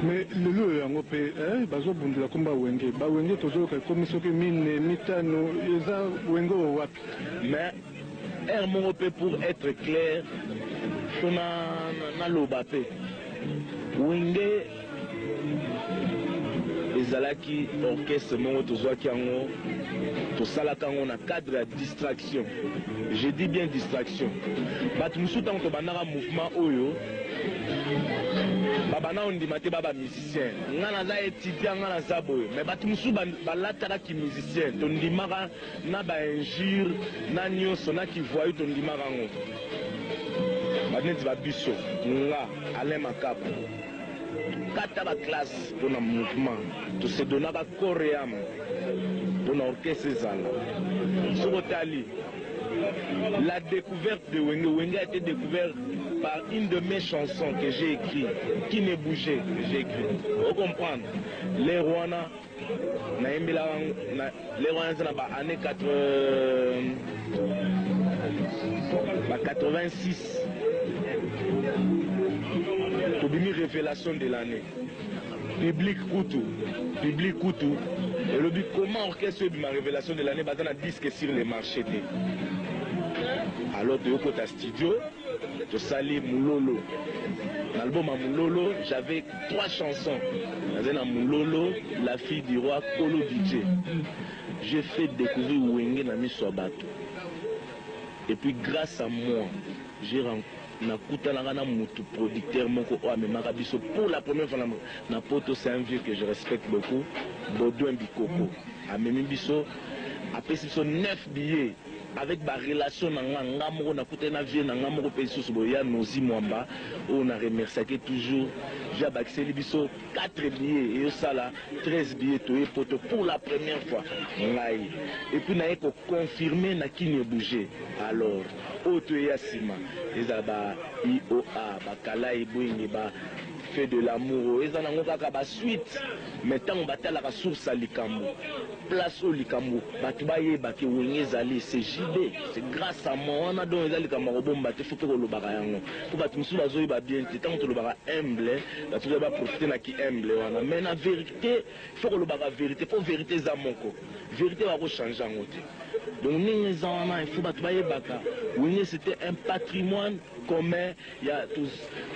Mais lelo oyo yango mpe bazobundela komba Wenge. Bawenge tozoyoka ekomi soki mine mitano, eza Wenge oyo wapi? Mais ere moko mpe, pour être clair, to naloba mpe, Wenge ezalaki orchestre moko tozwaki yango, tosalaka yango na cadre ya distraction. Je dis bien distraction. Bato mosusu, ntango tobandaka mouvement oyo, babanda kondima te ba bamusicien. Nga naza étudiant, nga naza boye, mais bato mosusu balatakaki musicien. Tondimaka na bainjure na nyonso na kivoyu, tondimaka yango. Bato neti babiso, nga Alain Makaba, kata baclasse mpona mouvement, tose donnaka corps et âme mpona orchestre ezala. Soki otali la découverte de Wenge, Wenge a été découvert par une de mes chansons que j'ai écrit, qui ne bougeait, que j'ai écrit. Vous comprendre? Les wana nayembelaka les wana eza na ba année 4 ba 86, tobimi révélation de l'année. Public kutu elobi: comment orchestre ebima révélation de l'année, baza na disque sur le marché te? Alors toyokota studio, tosali Mulolo. Na album ya Mulolo, j'avais trois chansons. Naza na Mulolo, La fille du roi, Kolo DJ. J'ai fait découvrir Wenge na miso ya bato. Et puis grâce à moi, j'ai nakutanaka na mutu producteur moko oyo amemaka biso pour la première fois na poto. C'est un vieux que je respecte beaucoup, Baudouin Bikoko. Amemi biso, apesi biso 9 billets avec barelation na nga. Nga moko nakutani na vieux na nga moko mpe lisusu boye ya Nozi Mwamba, oyo na remerciaki toujours. Vieux abakiseli biso 4 billets, eyosala 13 billets. Toye poto pour la première fois, ngai. Et puis naye koconfirme na Kini ebouge. Alors oyo toyeya nsima ezala ba ioa, bakala ebwenge, ba fait de l'amour, oyo eza nango kaka basuite. Mais ntango batalaka source ya likambo, place oyo likambo bato bayebaki Wenge ezali, c'est JB, c'est grâce à moi wana. Donc eza likambo ya kobomba te, faut mpe kolobaka yango, mpo bato mosusu bazoyeba bien te. Ntango tolobaka humble, bato oyo baprofite na ki humble wana, mais na vérité, faut kolobaka vérité, mpo vérité eza moko, vérité bakochange yango te. Donc ndenge eza wana, il faut bato bayebaka Wenge, c'était un patrimoine commun ya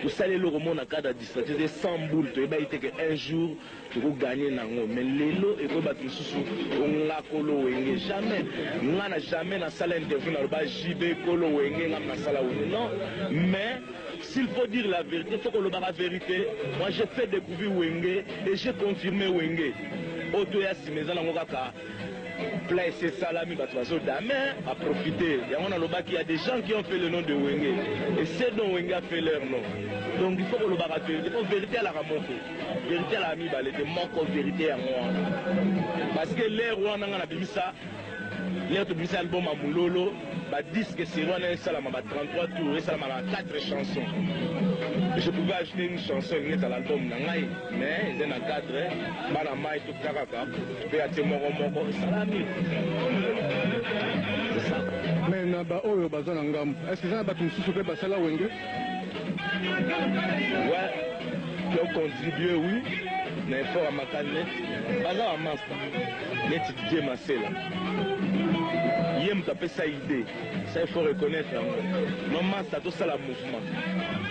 tosali eloko moko na cadre ya distraction te, sans boule. Toyebaki te ke un jour tokoganye nango, mais lelo ekoyi bato mosusu onga kolo Wenge. Jamais nga na jamais nasala interview naloba JB kolo Wenge, nga nasala Wenge, non. Mais s'il faut dire la vérité, faut kolobaka vérité. Moi, j'ai fait découvrir Wenge et j'ai confirmé Wenge. Oyo toya nsima eza nango kaka place esalami, bato bazodame baprofite yango. Nalobaki, ya des gens qui ont fait le nom de Wenge et c'est dont Wenge a fait leur nom. Donc il faut kolobaka vérité, po vérité alaka moko, vérité alaka mibale te, moko vérité yango wana. Parce que l'heure wana nga nabimisa, l'heure tobimisa album ya Mololo, badisque série wana esalama ba 33 tours, esalama na 4 chansons. Je pouvais ajouter une chanson elingi ezala album na ngai, mais eza na cadre bana mai tokuta kaka mpe atie moko moko, esalami, c'est ça. Mais na baoyo baza na ngambo, est ce que eza na bato mosusu mpe basala Wenge? Ouais, qui ont contribué, oui, na effort ya makasi, neti baza bamaster neti Didier Masela, ye moto apesa idée. Ça, il faut reconnaître yango. No master, tosala mouvement,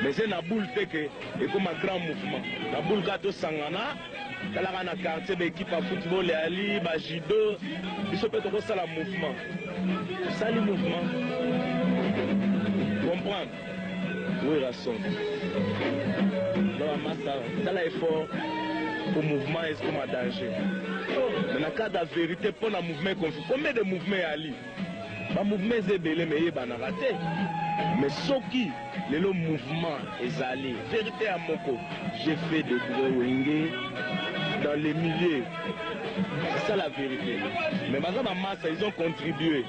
mais eza na boule te ke ekoma grand mouvement. Na boule kaka tosangana, talaka na quartier, baéquipe ya football eyali, bajudo, biso mpe tokosala mouvement. Tosali mouvement, comprendre Werrason. Donc bamasa sala effort po mouvement ekoma danger. Mais na cadre ya vérité, mpo na mouvement econfi, combien de mouvement eyali? Bamouvement eza ebele, me eyebanaka te. Mais soki lelo mouvement ezali, vérité ya moko, j'ai fait de gros Wenge dans les milieux, c'est ça la vérité. Mais baza bamasa, ils ont contribué.